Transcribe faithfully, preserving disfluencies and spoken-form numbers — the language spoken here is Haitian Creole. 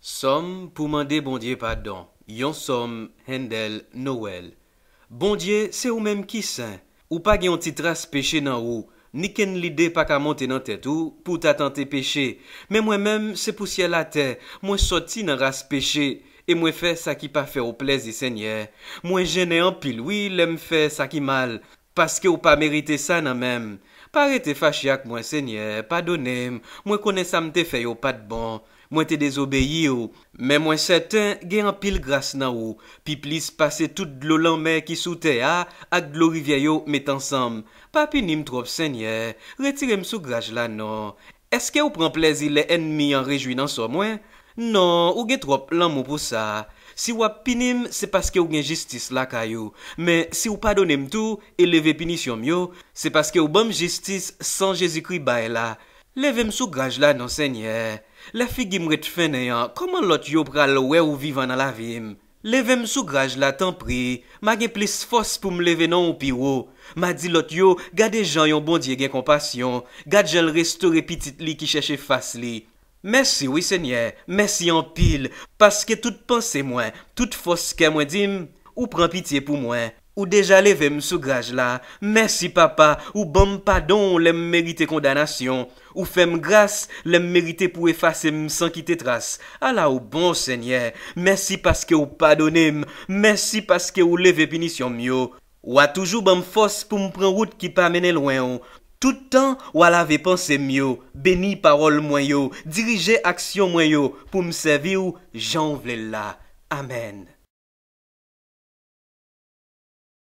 Sòm pou mande Bondye padon. Yon sòm Handel Noël. Bondye, se ou menm ki sen. Ou pa gen yon ti tras peche nan ou, ni kenn lide pa ka monte nan tèt ou pou w ta tante peche. Men mwen menm, se pousyè latè, mwen sòti nan ras peche, e mwen fè sa ki pa fè w plèzi, Senyè. Mwen jennen anpil, wi, lè m fè sa ki mal, paske w pa merite sa nan men m. Pa rete fache ak mwen, Senyè, padone m. Mwen konnen sa m te fè yo pa t bon. Mwen te dezobeyi w. Men mwen sèten gen anpil gras nan ou, pi plis pase tout dlo lanmè ki sou tè a ak dlo rivyè yo met ansanm. Pa pini m twòp, Senyè. Retire m sou graj la non. Èske w pran plèzi lè ènmi an rejwi nan sò mwen? Non, ou gen twòp lanmou pou sa. Si w ap pini m, se paske w gen jistis lakay ou. Men si w padone m tou e leve pinisyon m yo, se paske w ban m jistis san Jezikri bay la. Leve m sou graj la non, Senyè. Lè figi m ret fennen an, kòman lòt yo pral wè ou vivan nan lavi m? Leve m sou graj la, tanpri. M a gen plis fòs pou m leve non w pi wo. M a di lòt yo, gade jan yon Bondye gen konpasyon. Gad jan l restore pitit li ki chèche fas li. Mèsi wi, Senyè. Mèsi anpil, paske tout panse mwen, tout fòs kè mwen di m, ou pran pitye pou mwen. Ou deja leve m sou graj la. Mèsi, Papa, ou ban m padon w lè m merite kondanasyon. Ou fè m gras lè m merite pou efase m san kite tras. Ala ou bon, Senyè. Mèsi paske w padone m. Mèsi paske w leve pinisyon m yo. W a toujou ban m fòs pou m pran wout ki pa mennen lwen w. Tout tan, w a lave panse m yo, beni pawòl mwen yo, dirije aksyon mwen yo pou m sèvi w jan w vle l la. Amèn.